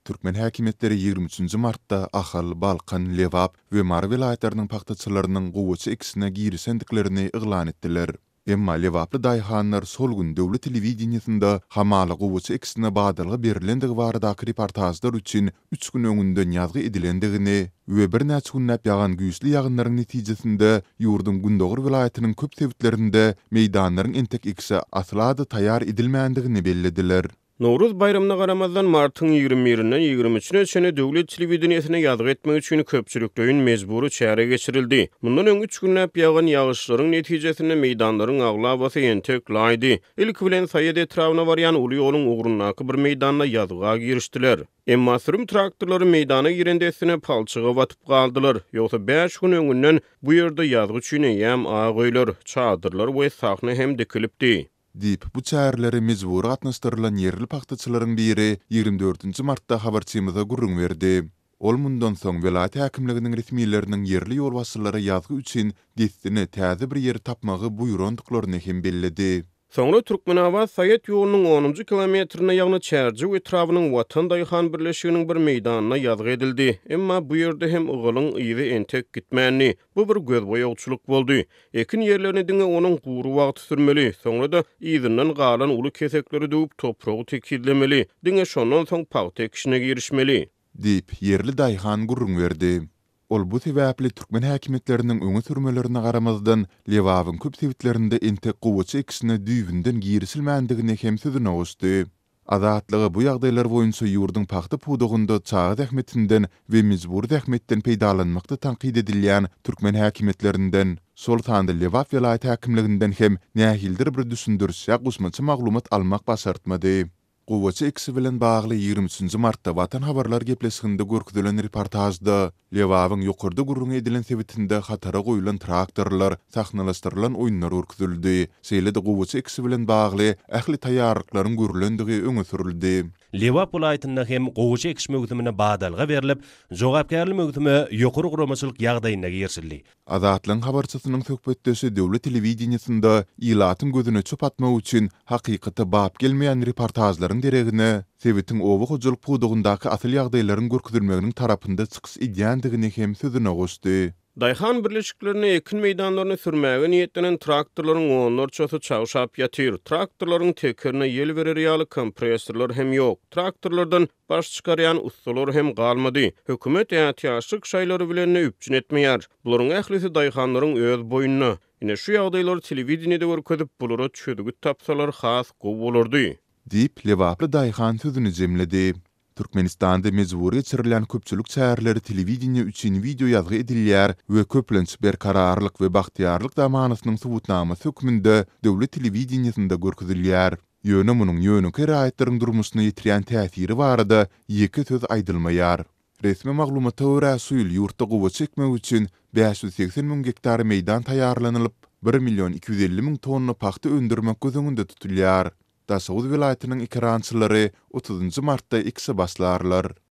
Türkmen häkimiýetleri 23 nji martda Ahal, Balkan, Lebap we Mary welaýatlarynyň pagtaçylarynyň gowaça ekişine girişendiklerini yglan etdiler. Emma lebaply daýhanlar şol gün döwlet telewideniýesinde hamala gowaça ekişine badalga berlendigi baradaky reportažlar üçin üç gün öňünden ýazgy edilendigini we birnäçe günläp ýagan güýçli ýagynlaryň netijesinde ýurduň gündogar welaýatynyň köp sebitlerinde meýdanlaryň entek ekişe asla-da taýýar edilmändigini bellediler. Nowruz baýramyna garamazdan, martyň ýigrimi birinden ýigrimi üçüne çenli döwlet telewideniýesine ýazgy etmek üçin köpçülikleýin mejbury çäre geçirildi. Mundan öň üç günläp ýagan ýagyşlaryň netijesinde meýdanlaryň aglabasy entek laýdy. Ilki bilen Saýat etrabyna barýan uly ýoluň ugrundaky bir meýdanda ýazga girişdiler. Emma sürüm traktorlary meýdana giren dessine palçyga batyp galdylar. Ýogsa bäş gün öňünden bu ýerde ýazgy üçin eýýäm ak öýler, çadyrlar we sahna hem dikilipdi. Diýip, bu çärelere mejbury gatnaşdyrylan ýerli pagtaçylaryň biri ýigrimi dördünji martda habarçymyza gürrüň berdi. Ol mundan soň welaýat häkimliginiň resmileriniň ýerli ýolbaşçylara ýazgy üçin dessine täze bir ýeri tapmagy buýrandyklaryny hem belledi. Soňra Türkmenabat-Saýat ýolunyň onunjy kilometrinde, ýagny Çärjew etrabynyň Watan daýhan birleşiginiň bir meýdanynda ýazgy edildi. Emma bu ýerde hem ygalyň yzy entek gitmändi. Bu bir gözboýagçylyk boldy. Ekin ýerlerini diňe onuň gury wagty sürmeli, soňra-da yzyndan galan uly kesekleri döwüp, topragy tekizlemeli, diňe şondan soň pagta ekişine girişmeli. Diýip, ýerli daýhan gürrüň berdi. Ol bu sebäpli türkmen häkimiýetleriniň öňe sürmelerine garamazdan, Lebabyň köp sebitlerinde entek gowaça ekişine düýbünden girişilmändigini hem sözüne goşdy. Azatlyga bu ýagdaýlar boýunça ýurduň pagta pudagynda çaga zähmetinden we mejbury zähmetden peýdalanmakda tankyt edilýän türkmen häkimiýetlerinden, şol sanda Lebap welaýat häkimliginden hem nähilidir bir düşündiriş ýa goşmaça maglumat almak başartmady. Gowaça ekişi bilen bagly ýigrimi üçünji martda Watan habarlar gepleşiginde görkezilen reportažda Lebabyň ýokarda gürrüňi edilen sebitinde hatara goýlan traktorlar, sahnalaşdyrylan oýunlar görkezildi. Şeýle-de gowaça ekişi bilen bagly ähli taýýarlyklaryň görlendigi öňe sürüldi. Lebap welaýatynda hem gowaça ekiş möwsümine badalga berlip, jogapkärli möwsüme ýokary guramaçylyk ýagdaýynda girişildi. Azatlygyň habarçysynyň söhbetdeşi döwlet telewideniýesinde ilatyň gözüne çöp atmak üçin hakykata bap gelmeýän reportažlaryň deregine, sebitiň oba hojalyk pudagyndaky asyl ýagdaýlaryň görkezilmeginiň tarapynda çykyş edýändigini hem sözüne goşdy. Daýhan birleşiklerinde ekin meýdanlaryny sürmäge niýetlenen traktorlaryň onlarçasy çagşap ýatyr. Traktorlaryň tekerine ýel berer ýaly kompressorlar hem ýok. Traktorlardan Baş çykarýan ussalar hem galmady. Hökümet ätiýaçlyk şaýlary bilen-de üpjün etmeýär. Bularyň ählisi daýhanlaryň öz boýnuna. Ine, şu ýagdaýlary telewideniýede görkezip, bulara çözgüt tapsalar has gowy bolardy. Diýip, lebaply daýhan sözüni jemledi. Türkmenistanda mejbury geçirilýän köpçülik çäreleri telewideniýe üçin wideo ýazgy edilýär we köplenç Berkararlyk we bagtyýarlyk zamanasynyň subutnamasy hökmünde döwlet telewideniýesinde görkezilýär. Ýöne munuň ýönekeý raýatlaryň durmuşyna ýetirýän täsiri barada ýeke söz aýdylmaýar. Resmi maglumata görä, şu ýyl ýurtda gowaça ekmek üçin 580 müň gektar meýdan taýýarlanylyp, bir million 250 müň tonna pagta öndürmek göz öňünde tutulýar. Daşoguz welaýatynyň ekerançylary otuzynjy martda ekişe başlarlar.